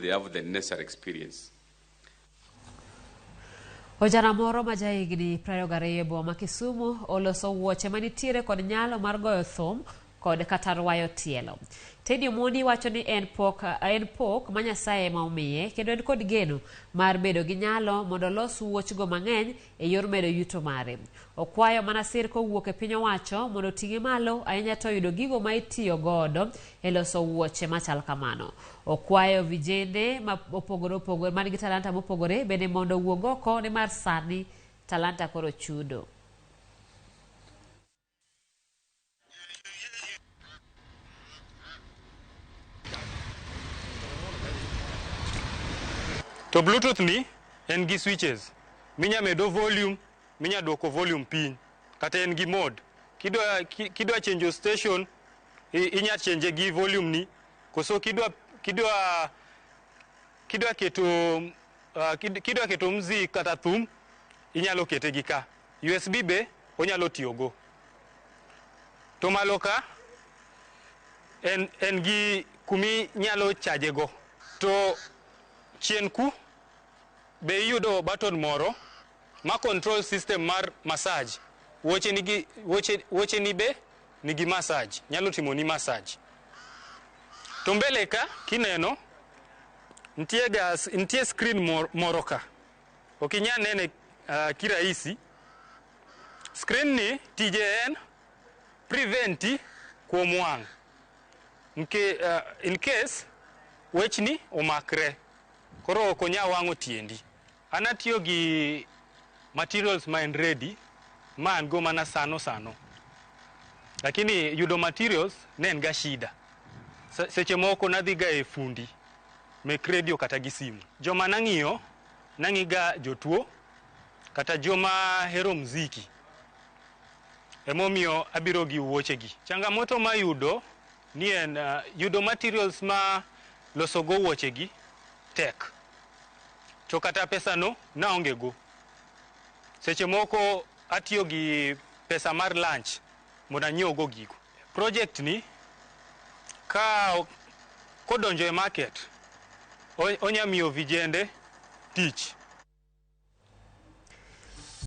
they have the necessary experience. Ojana moro ma jahigni 22 e boma ma Kisumu oloso wuoche manitiere kod nyalo mar goyo thum kod kata rwayo tielo. Teddy Omondi wacho ni en pok ma Nyasaye ema omiye kendo en kod geno mar bedo gi nyalo mondo olos wuochgo mang'eny e yor medo yuto mare. Okwayo mana sir kowuok e piny owacho mondo oting'e malo ahinya to yudo gigo ma itiyo godo e loso wuoche machal kamano. Okwayo vijende ma opogore opogore man gi talanta mopogore bende mondo owuog oko nimar sani talanta koro chudo. To Bluetooth ni en gi switches minya medo volume, minya duoko volume piny, kata en gi mode. Kidwa change station, inya change gi volume ni, koso kidwa keto mzik kata thum, inyalo kete gi ka. USB be onyalo tiyogo. To malo ka en gi kumi nyalo charge go. To chien ku be iyudo button moro ma control system mar massage. Wuoche ni be nigi massage, nyalo timo ni massage. To mbele ka kineno nitie screen moro ka. Ok inyal nene kirahisi. Screen ni tije en prevent kuom wang'. In case wechni omakre, koro ok onyal wang'o tiendi. An atiyo gi materials ma en ready, ma an go mana sano sano. Lakini yudo materials ne en ga shida. Seche moko nadhi ga e fundi mek radio kata gi simu. Joma nang'iyo, nang'i ga jotuo kata joma hero mziki. Emomiyo abiro gi wuoche gi. Changamoto mayudo ni en yudo materials ma loso go wuoche gi tek. To kata pesa no naonge go. Seche moko atiyo gi pesa mar lunch mondo anyiew go gigo. Project ni ka kodonjo e market onya miyo vijende tich.